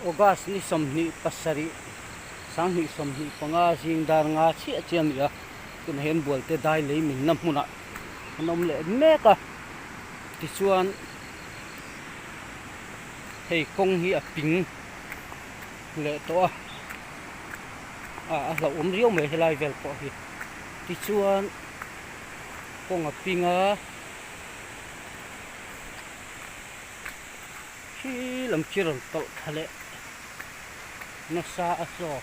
August ni 27 2025 zing dar nga chiah chiah a ni a, tunah hian Bualte dai lei minna hmunah an awm leh mek a, tichuan hei kawng hi a ping leh tawh a, ah a hlauhawm riau mai helai vel pawh hi, tichuan kawng a ping a. Khi lam khi rawn tawlh thla leh nasa a chaw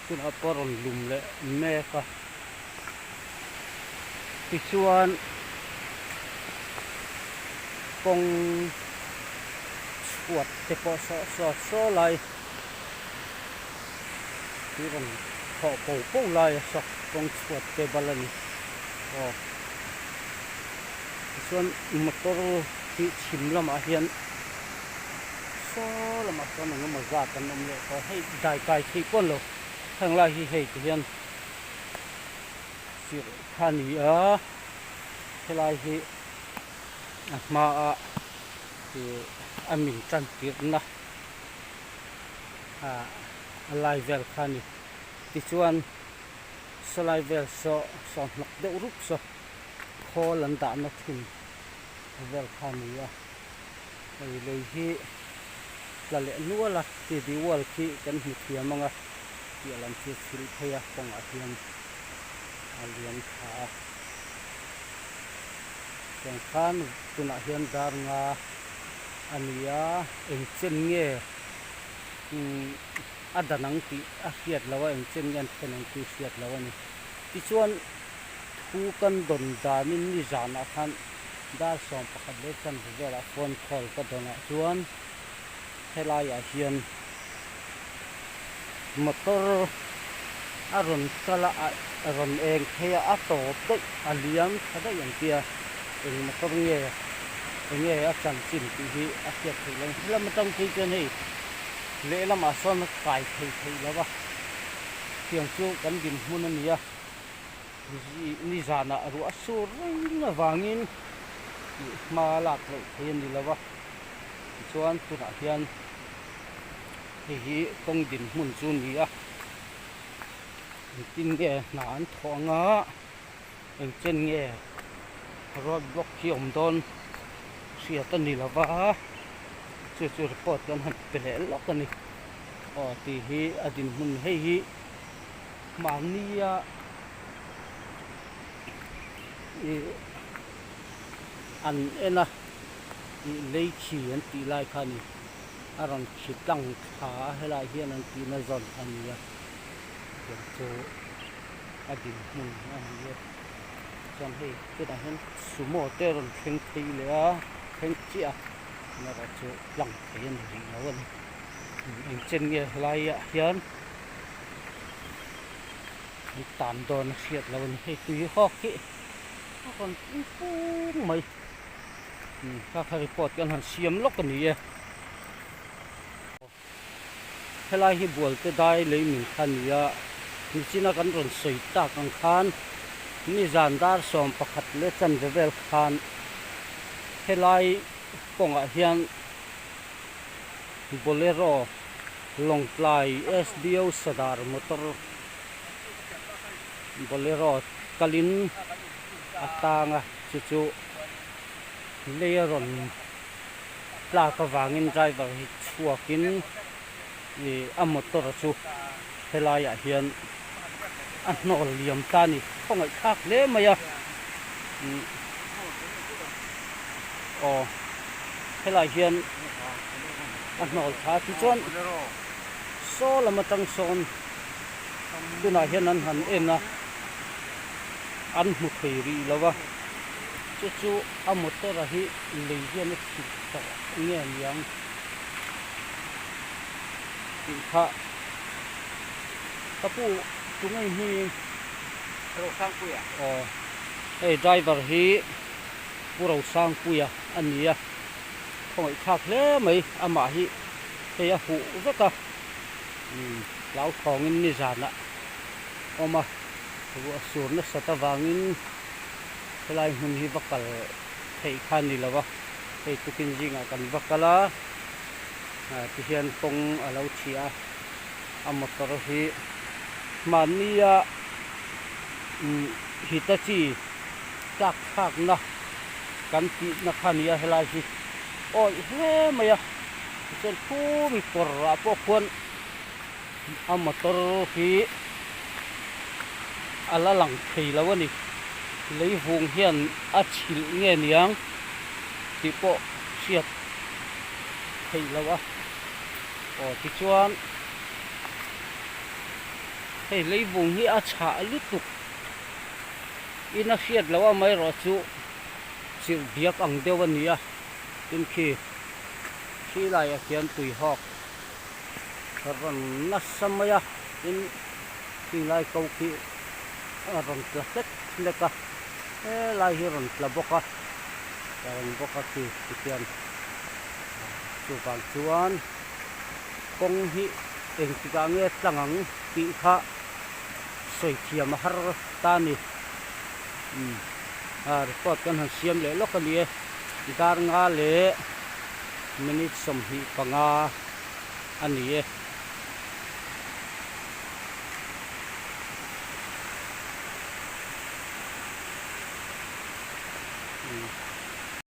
tunah pawh rawn lum leh mek a tichuan kawng chhuat te pawh saw saw saw lai tui rawn thawh po po lai a saw kawng chhuat te bal a ni aw tichuan motor hi chhim lamah hian saw lamah sawn eng emaw zat an awm leh tawh a hei dai kai theih pawh an lo heng lai hi hei ti hian chirh kha a ni a helai hi a hmaah ih a min tan tirhna ah a lai vel kha a ni tichuan sawlai vel saw saw hnawk deuh rup saw khawl an dahna thin vel kha a ni a hei lei hi tla leh nual a ti diwal khi kan hmu thiam ang a tih lam chu chhilh phei a kawngah hian a liam tha a chuan khan tunah hian dar nga a ni a eng chen nge umm a dan ang tih a hriat loh a eng chen nge an thlen ang tih hriat loh a ni tichuan Thu kan dawn danin nizanah khan dar 11 leh chanve velah phone call ka dawnah chuan helaiah hian motor a rawn kal a, a rawn eng phei a, a tawp daih, a liam tha daih an tia, eng motor nge eng nge a chanchin tih hi a hriat theih loh. Helam atang phei chuan hei lehlamah sawn a kai thei theih lo va, tiang chu kan dinhmun a ni a. Nizanah ruah sur reng avangin ih hma lak loh thei a ni lo a, tichuan tunah hian hei hi kawng dinhmun chu a ni a, engtin nge hna an thawh ang a, engchen nge road block hi awm dawn hriat a ni lo va, chu chu report kan han pe leh lawk a ni. Aw tih hi a dinhmun hei hi. Mahnia ih an en a ih lei khi an tih lai kha a ni a rawn khi tlang thla a helai hian an tihna zawn a ni a tiang chu a dinhmun a ni e chuan hei chutah hian sumo te a rawn thleng phei leh a thleng chiah a erawh chu tlang thei a ni rih lo a ni engchen nge helaiah hian. An tan dawn a hriat lo a ni hei tui hawk hi a rawn pung pung mai kha kha report kan han siam lawk a ni e helai hi bualte dai lei min kha a ni a nichina kan rawn sawi tak ang khan nizan dar 11 leh chanve vel khan helai kawngah hian bolero Lawngtlai SDO Sadar motor Bolero kalin a tang a, chu chu lei a rawn tlak avangin driver hi chhuakin ih a motor chu helaiah hian a hnawl liam ta a ni. Khawngaihthlak hle mai a, ih aw helaiah hian a hnawl tha tichuan saw lam atang sawn tunah hian an han en a an hmu thei rih lo a chu chu a motor a hi lei hian a chhilh tawh nge niang tih kha ka pu tunge hi Rosangpuia aw hei driver hi Pu Rosangpuia a ni a. Khawngaih thlak hle mai amah hi hei a huh vek a umm hlauthawngin nizanah awm a ruah sur nasat avangin helai hmun hi va kal theih kha a ni lo a hei tukin zingah kan va kal a Tihian kawng a lo chhia a, a motor hi hmannia Hitachi tlak thlakna kan tihna kha a ni a helai hi awih hle mai a tichuan khumi kawr ah pawh khuan a motor hi a la lang thei lo a ni lei vung hian a chhilh nge niang tih pawh hriat theih loh a aw tichuan hei lei vung hi a chhah lutuk in a hriat loh amaherawh chu chirh diak ang deuh a ni a tin khi khi laiah khian tui hawk rawn nasa mai a tin khing lai ko khi a rawn tla hlek hlek a helai hi rawn tla bawk a tla reng bawk a khi tikhian chuvang chuan kawng hi engtikah nge tlang ang tih kha sawi thiam a har ta a ni umm record kan han siam leh lawk a ni e dar nga leh minute 25 a ni e.